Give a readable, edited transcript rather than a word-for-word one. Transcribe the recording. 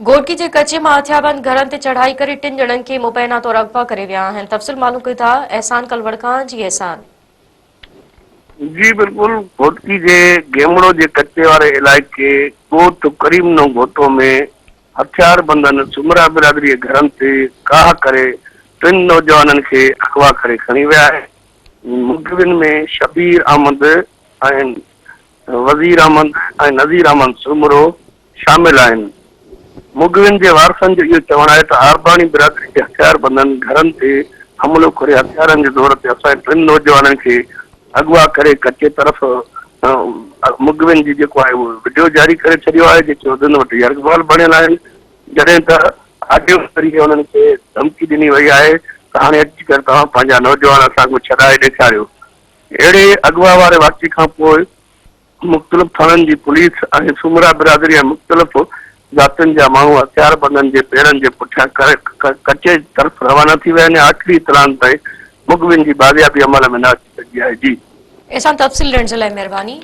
گهوٽڪي جي ڪچي مان هٿياربند گهرن تي چڙهائي ڪري ٽن ڄڻن کي مبينا طور اغوا ڪري ويا آهن. تفصيل معلوم ڪيون ٿا احسان ڪلوڙ کان جي احسان. جي بلڪل گهوٽڪي جي گيمڙو جي ڪچي واري علائقي ڳوٺ ڪريم نو گهوٽو ۾ هٿياربندن سومرا برادري جي گهرن تي ڪاهه ڪري ٽن نوجوانن کي اغوا ڪري کڻي ويا آهن. مغوين ۾ شبير احمد ۽ وزير احمد ۽ نذير احمد سومرو شامل آهن. مغوين جي وارثن جو اهو چوڻ آهي ته عارباڻي برادري جي هٿياربندن گهرن تي حملو ڪري هٿيارن جي زور تي اسان جي ٽن نوجوانن کي اغوا ڪري ڪچي طرف مغوين جي جيڪو آهي اهو وڊيو جاري ڪري ڇڏيو آهي جيڪي انهن وٽ يرغمال بڻيل آهن جڏهن ته آڊيو ذريعي انهن کي ڌمڪي ڏني وئي آهي ته هاڻي اچي ڪري توهان پنهنجا نوجوان اسان کان ڇڏائي ڏيکاريو. اهڙي اغوا واري واقعي کان پوء مختلف ٿاڻن جي پوليس ۽ سومرا برادري ۽ مختلف ذاتين جا ماڻهو هٿياربندن جي پيرن جي پٺيان ڪچي طرف روانا ٿي ويا آهن ۽ آخري اطلاعن تائين مغوين جي بازيابي عمل ۾ نه اچي سگهي آهي. جي. احسان تفصيل ڏيڻ جي لاء مهرباني.